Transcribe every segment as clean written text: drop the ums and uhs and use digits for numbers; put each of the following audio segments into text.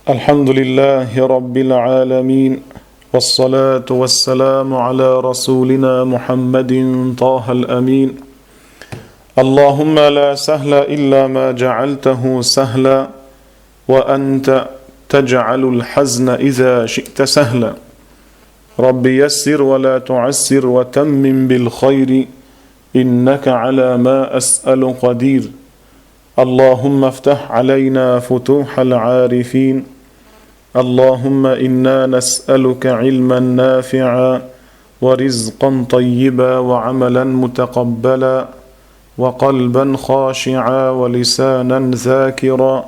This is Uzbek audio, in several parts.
الحمد لله رب العالمين، والصلاة والسلام على رسولنا محمد طه الأمين. اللهم لا سهل إلا ما جعلته سهلا، وأنت تجعل الحزن إذا شئت سهلا. رب يسر ولا تعسر وتمم بالخير، إنك على ما أسأل قدير. اللهم افتح علينا فتوح العارفين. اللهم إنا نسألك علما نافعا ورزقا طيبا وعملا متقبلا وقلبا خاشعا ولسانا ذاكرا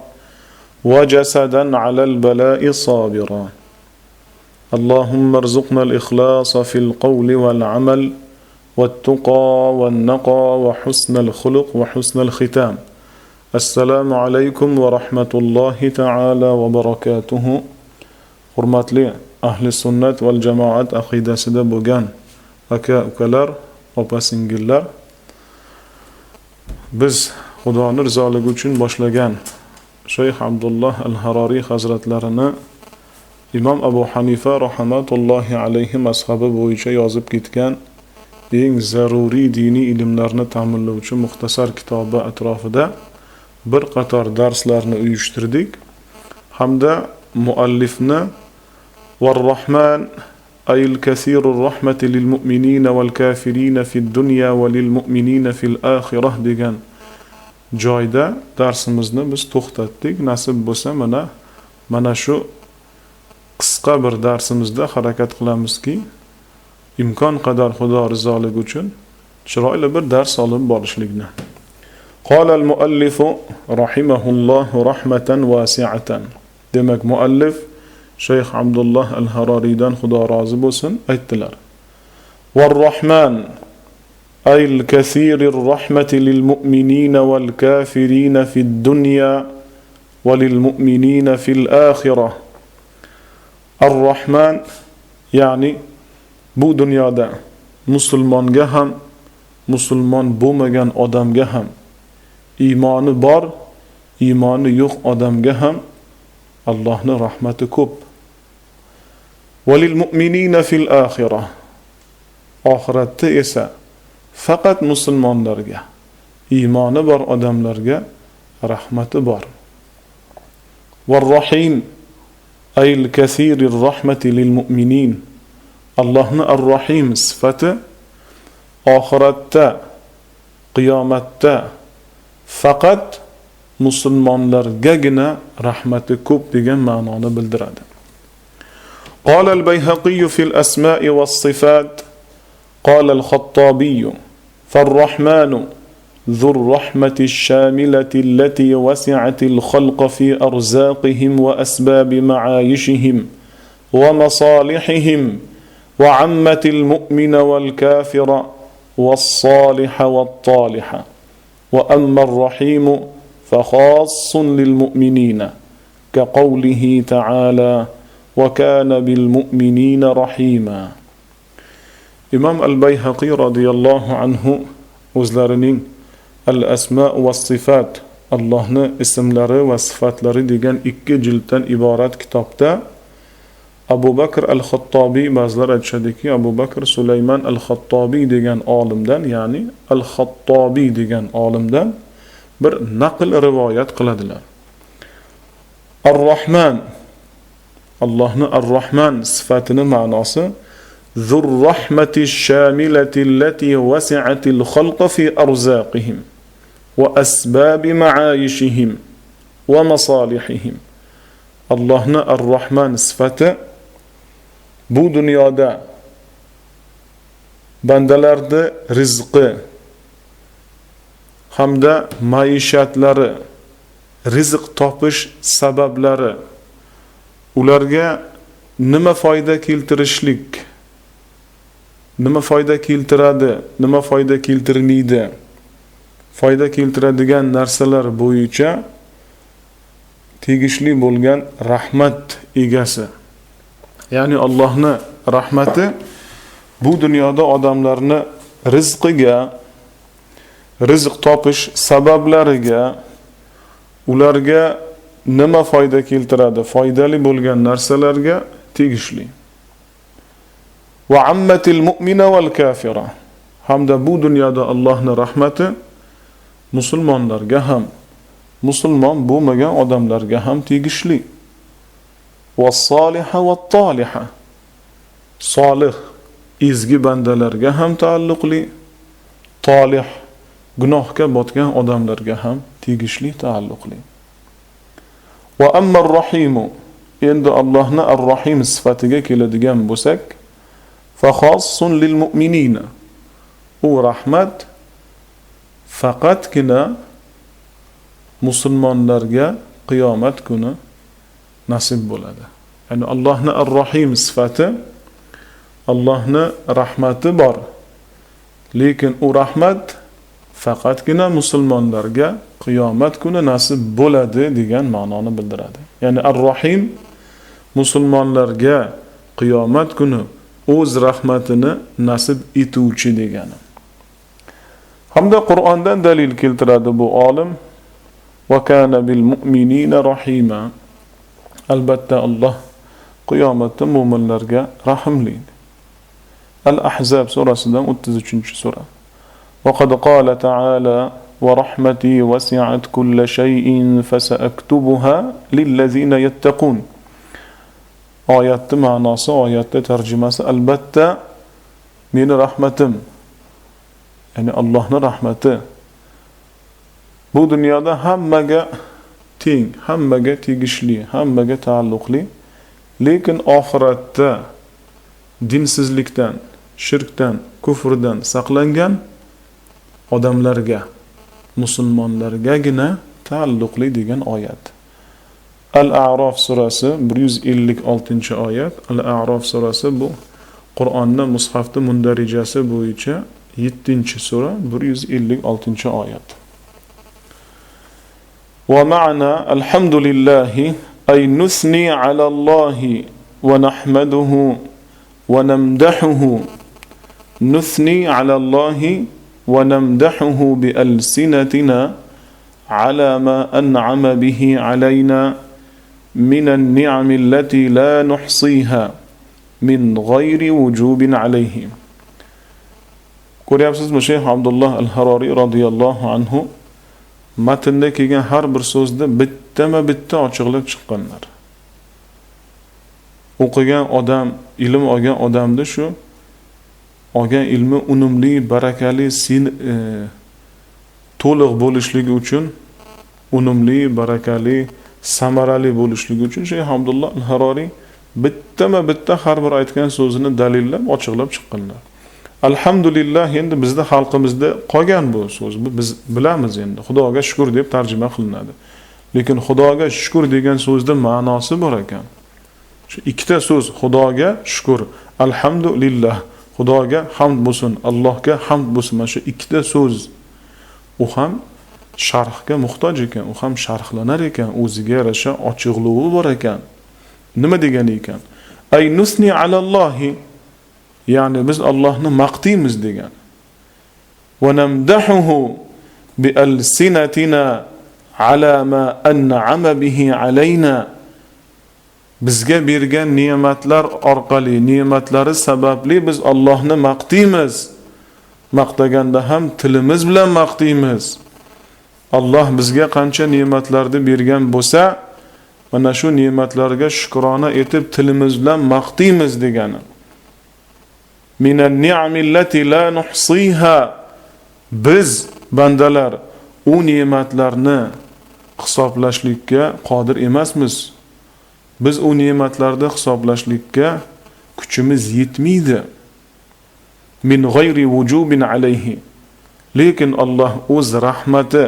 وجسدا على البلاء صابرا. اللهم ارزقنا الإخلاص في القول والعمل والتقى والنقى وحسن الخلق وحسن الختام. Assalomu alaykum va rahmatullohi taala va barakatuhu. Hurmatli ahli sunnat val jamoat aqidasida bo'lgan aka ukalar, opa singillar, biz Xudoni rizoligi uchun boshlagan Shayx Abdulloh al-Haroriy hazratlarini Imom Abu Hanifa rahmatullohi alayhi mazhabi bo'yicha yozib ketgan eng zaruriy diniy ilmlarni ta'minlovchi muxtasar kitobi atrofida bir qator darslarni uyushtirdik hamda muallifni "Var-Rahman ayil kasirur rahmati lil mu'minina val kafirina fid dunya va lil mu'minina fil axirah" degan joyda darsimizni biz to'xtatdik. Nasib bo'lsa, mana shu qisqa bir darsimizda harakat qilamizki, imkon qadar Xudo rizoligi uchun chiroyli bir dars olib borishlikni. قال المؤلف رحمه الله رحمة واسعة. Demak, muallif Shayx Abdulloh al-Haroriydan Xudo rozi bo'lsin, aytdilar: "Var-Rahman ayl kasirir rahmati lil mu'minina wal kafirina fid dunya va lil mu'minina fil axirah." Ar-Rahman, ya'ni bu dunyoda musulmonga ham, musulmon bo'lmagan odamga ham, iymoni bor, iymoni yo'q odamga ham Allohning rahmati ko'p. Walil mu'minina fil axirah. Oxiratda esa faqat musulmonlarga, iymoni bor odamlarga rahmati bor. Var-Rahim ayl kasirir rahmati lil mu'minin. Allohning Ar-Rahim sifati oxiratda, qiyomatda faqat musulmonlargagina rahmati ko'p degan ma'noni bildiradi. قال البيهقي في الأسماء والصفات: قال الخطابي: فالرحمن ذو الرحمة الشاملة التي وسعت الخلق في أرزاقهم وأسباب معايشهم ومصالحهم وعمت المؤمن والكافر والصالح والطالح، وأما الرحيم فخاص للمؤمنين كقوله تعالى: وكان بالمؤمنين رحيما. Imom al-Bayhaqiy radhiyallohu anhu o'zlarining Al-Asma va Sifat, Allohning ismlari va sifatlari degan 2 jilddan iborat kitobda Abu Bakr al-Xattobiy, ba'zilar aytishadiki, Abu Bakr Sulaymon al-Xattobiy degan olimdan, ya'ni al-Xattobiy degan olimdan bir naql rivoyat qiladilar. Ar-Rahman, Allohning Ar-Rahman sifatini ma'nosi zur rahmati shamilati allati wasi'atil khalqa fi arzaqihim va asbabi ma'ayishihim va masalihihim. Allohning Ar-Rahman sifati bu dunyoda bandalarni rizqi hamda maishatlari, rizq topish sabablari, ularga nima foyda keltirishlik, nima foyda keltiradi, nima foyda keltirmaydi, foyda keltiradigan narsalar bo'yicha tegishli bo'lgan rahmat egasi. Ya'ni Allohning rahmati bu dunyoda odamlarni rizqiga, rizq topish sabablariga, ularga nima foyda keltiradi? Foydali bo'lgan narsalarga tegishli. Va ammatil mu'mina val kafira. Hamda bu dunyoda Allohning rahmati musulmonlarga ham, musulmon bo'lmagan odamlarga ham tegishli. Va-soliha va-toliha. Solih, ezgi bandalarga ham taalluqli, tolih, gunohga botgan odamlarga ham tegishli, taalluqli. Va ammar-rahimu, endi Allohning ar-Rahim sifatiga keladigan bo'lsak, fa khassun lil mu'minina. U rahmat faqatgina musulmonlarga qiyomat kuni nasib bo'ladi. Ya'ni Allohning ar-Rahim sifati, Allohning rahmati bor. Lekin u rahmat faqatgina musulmonlarga qiyomat kuni nasib bo'ladi degan ma'noni bildiradi. Ya'ni ar-Rahim musulmonlarga qiyomat kuni o'z rahmatini nasib etuvchi degani. Hamda Qur'ondan dalil keltiradi bu olim. Va kana bil mu'minina rahima. Albatta Alloh qiyomatda mu'minlarga rahimli. Al-Ahzab surasidan 33-sura. Va qad qala ta'ala va rahmati wasi'at kulla shay'in fasaktubuha lillazina yattaqun. Oyatning ma'nosi, oyatning tarjimasi albatta meni rahmatim, ya'ni Allohning rahmati bu dunyoda hammaga teng, hammaga tegishli, hammaga taalluqli, lekin oxiratda dinsizlikdan, shirkdan, kufrdan saqlangan odamlarga, musulmonlargagina taalluqli degan oyat. Al-A'rof surasi 156-oyat. Al-A'rof surasi bu Qur'onning mushafda mundarijasi bo'yicha 7-sura 156-oyat. Va ma'na alhamdulillahi ay nusni ala Allohi va nahmaduhu va namdahuhu. Nusni ala Allohi va namdahuhu bi alsinatina ala ma an'ama bihi alayna min an-ni'ami allati la nuhsiha min ghayri wujubin alayhi. Ko'ryapsizmi, Shayx Abdulloh al-Haroriy radhiyallohu anhu matnda kelgan har bir so'zni bittama-bitta ochiqlab chiqqanlar. O'qigan odam, ilm olgan odamda shu olgan ilmi unumli, barakali, to'liq bo'lishligi uchun, unumli, barakali, samarali bo'lishligi uchun Shayx Abdulloh al-Haroriy bittama-bitta har bir aytgan so'zini dalillab, ochiqlab chiqqanlar. Alhamdulillah, endi bizda xalqimizda qolgan bu so'z. Biz bilamiz endi. Xudoga shukr deb tarjima qilinadi. Lekin Xudoga shukr degan so'zda ma'nosi bor ekan. Shu ikkita so'z, Xudoga shukr, alhamdulillah, Xudoga hamd bo'lsin, Allohga hamd bo'lsin. Mana shu ikkita so'z u ham sharhga muhtoj ekan, u ham sharhlanar ekan, o'ziga yarasha ochiqluvi bor ekan. Nima degani ekan? Ay nusni alallohi, ya'ni biz Allohni maqtaymiz degan. Va namdahuhu bi alsinatina ala ma an'ama bihi alayna. Bizga bergan ne'matlar orqali, ne'matlari sababli biz Allohni maqtaymiz. Maqtaganda ham tilimiz bilan maqtaymiz. Alloh bizga qancha ne'matlarni bergan bo'lsa, mana shu ne'matlarga shukrona etib tilimiz bilan maqtaymiz degani. Minan ni'amillati la nuhsiha. Biz bandalar u ne'matlarni hisoblashlikka qodir emasmiz. Biz u ne'matlarni hisoblashlikka kuchimiz yetmaydi. Min g'ayri vujubin alayhi. Lekin Alloh o'z rahmati,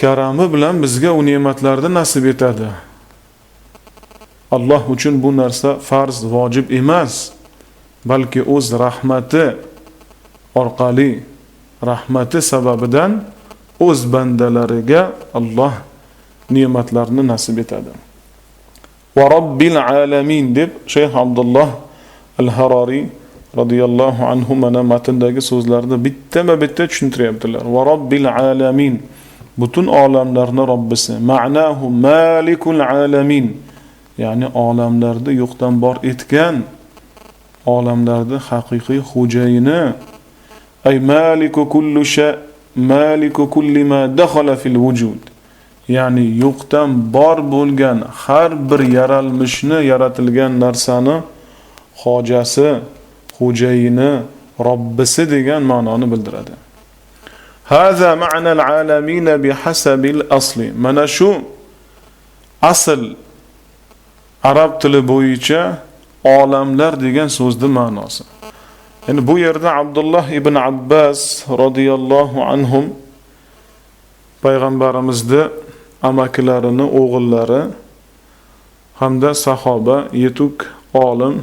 karami bilan bizga u ne'matlarni nasib etadi. Alloh uchun bu narsa farz, vojib emas, balki o'z rahmati orqali, rahmati sababidan o'z bandalariga Alloh ne'matlarni nasib etadi. Va robbil alamin deb Shayx Abdulloh al-Haroriy radhiyallohu anhu mana matndagi so'zlarni bittama-bitta tushuntiryaptilar. Va robbil alamin, Butun olamlarni Robbisi. Ma'nahu malikul alamin. Ya'ni olamlarni yo'qdan bor etgan, olamlarni haqiqiy xo'jayini. Ay maliku kulli shay, maliku kulli ma dakhala fil vujud. Ya'ni yo'qdan bor bo'lgan har bir yaralmishni, yaratilgan narsani xojasi, xo'jayini, Robbisi degan ma'noni bildiradi. Haza ma'nal alamin bihasabil asli. Mana shu asl arab tili bo'yicha olamlar degan so'zning ma'nosi. Endi bu yerda Abdulloh ibn Abbas radhiyallohu anhum payg'ambarimizni amakilarini o'g'illari hamda sahoba, yetuk olim,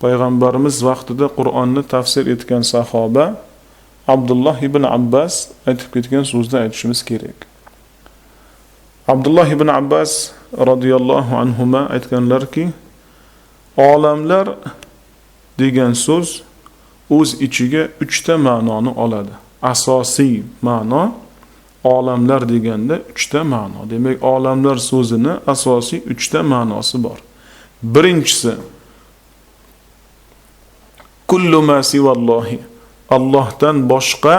payg'ambarimiz vaqtida Qur'onni tafsir etgan sahoba Abdulloh ibn Abbas aytib ketgan so'zni aytishimiz kerak. Abdulloh ibn Abbas radhiyallohu anhuma aytganlarki, olamlar degan so'z o'z ichiga uchta ma'noni oladi. Asosiy ma'no olamlar deganda uchta ma'no. Demak, olamlar so'zini asosiy uchta ma'nosi bor. Birinchisi kullu ma sivallohi, Allohdan boshqa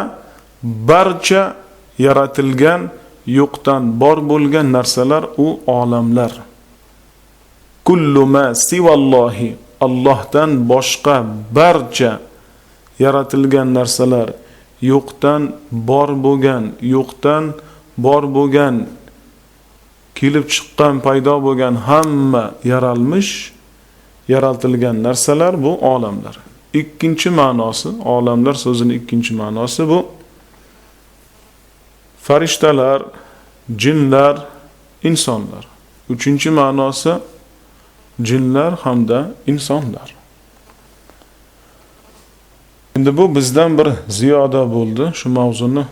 barcha yaratilgan, yo'qdan bor bo'lgan narsalar u olamlar. Kullu ma sivallohi, Allohdan boshqa barcha yaratilgan narsalar, yo'qdan bor bo'lgan, yo'qdan bor bo'lgan, kelib chiqqan, paydo bo'lgan hamma yaralmish, yaratilgan narsalar bu olamlar. Ikkinchi ma'nosi, olamlar so'zining ikkinchi ma'nosi bu farishtalar, jinlar, insonlar. Uchinchi ma'nosi jinlar hamda insonlar. Endi bu bizdan bir ziyoda bo'ldi. Shu mavzuni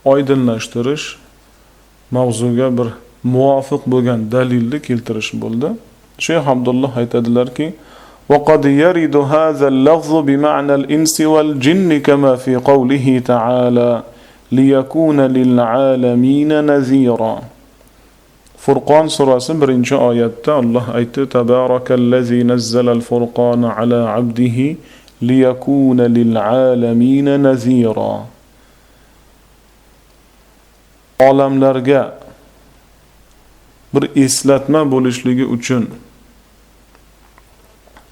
oydinlashtirish, mavzuga bir muvofiq bo'lgan dalilni keltirish bo'ldi. Shayx Abdulloh aytadilarki, وقد يرد هذا اللفظ بمعنى الإنس والجن كما في قوله تعالى ليكون للعالمين نذيرا. Furqon surasi 1-oyatda Alloh aytdi: Tabarakallazi nazzalal furqona ala abdihi liyakuna lil'alamina nazira. Olamlarga bir eslatma bo'lishligi uchun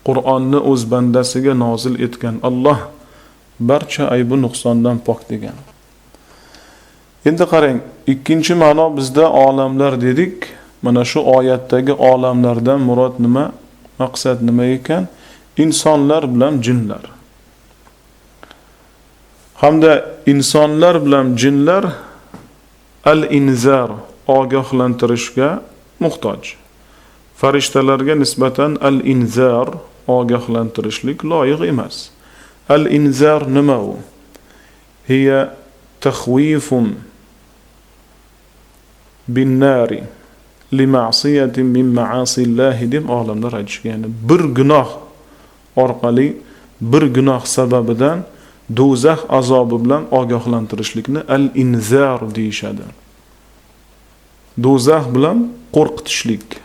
Qur'onni o'z bandasiga nozil etgan Alloh barcha aybu nuqsondan pok degan. Endi qarang, ikkinchi ma'no bizda olamlar dedik. Mana shu oyatdagi olamlardan murod nima? Maqsad nima ekan? Insonlar bilan jinlar. Hamda insonlar bilan jinlar al-inzar, ogohlantirishga muhtoj. Farishtalarga nisbatan al-inzar, ogohlantirishlik loyiq emas. Al-inzar nima u? Hiya takhwifun bin-nari lima'siyatin min ma'asillahi deb olimlar aytishgan. Ya'ni bir gunoh orqali, bir gunoh sababidan do'zax azobi bilan ogohlantirishlikni al-inzar deyishadi. Do'zax bilan qo'rqitishlik.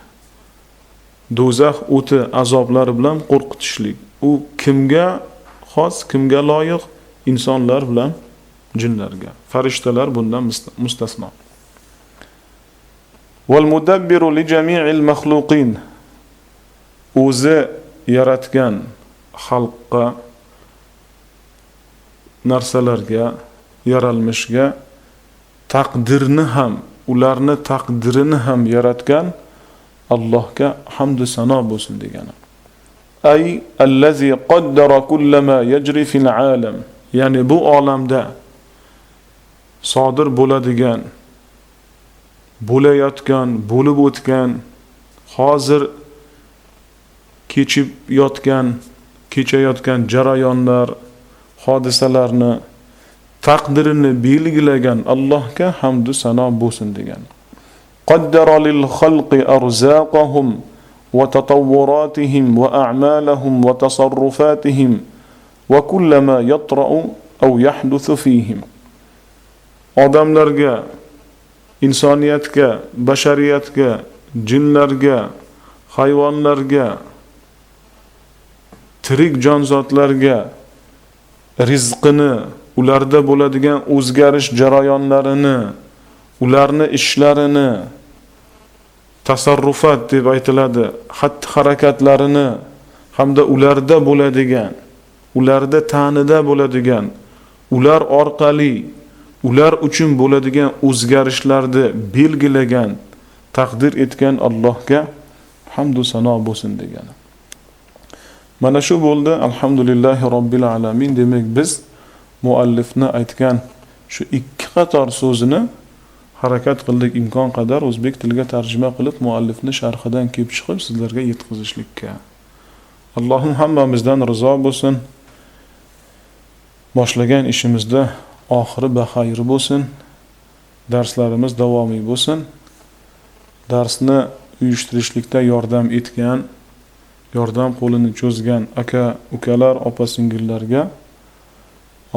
Do'zax o'ti azoblari bilan qo'rqitishlik. U kimga xos, kimga loyiq? Insonlar bilan jinlarga. Farishtalar bundan mustasno. Wal mudabbiru li jami'il makhluqin. O'zi yaratgan xalqqa, narsalarga, yaralmishga taqdirni ham, ularni taqdirini ham yaratgan Allohga hamd sano bo'lsin degani. Ay allazi qaddara kullama yajri fil alam. Ya'ni bu olamda sodir bo'ladigan, bo'layotgan, bo'lib o'tgan, hozir kechib yotgan, kechayotgan jarayonlar, hodisalarni taqdirini belgilagan Allohga hamd sano bo'lsin degan. Qaddara lil xalqi arzaqahum va tatawwuratihim va a'malahum va tasarrufatihim va kullama yatra'u aw yahduthu fihim. Odamlarga Insoniyatga, bashariyatga, jinlarga, hayvonlarga, tirik jonzotlarga rizqini, ularda bo'ladigan o'zgarish jarayonlarini, ularni ishlarini, tasarrufat deb aytiladi, xatti-harakatlarini hamda ularda bo'ladigan, ularda tanida bo'ladigan, ular orqali ular uchun bo'ladigan o'zgarishlarni belgilagan, taqdir etgan Allohga hamd va sano bo'lsin degani. Mana shu bo'ldi. Alhamdulillahi robbil alamin. Demak, biz muallifni aytgan shu ikki qator so'zini harakat qildik imkon qadar o'zbek tiliga tarjima qilib, muallifni sharhidan kelib chiqib sizlarga yetkazishlikka. Allohim hammamizdan rizo bo'lsin. Boshlagan ishimizda oxiri baxayr bo'lsin. Darslarimiz davomiy bo'lsin. Darsni uyushtirishlikda yordam etgan, yordam qo'lini cho'zgan aka, ukalar, opa-singillarga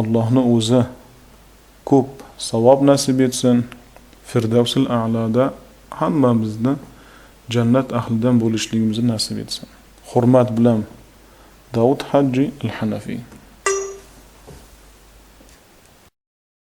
Allohning o'zi ko'p savob nasib etsin. Firdavsil a'loda hammamizni jannat ahlidan bo'lishligimizni nasib etsin. Hurmat bilan Davud Hajji al-Hanafiy.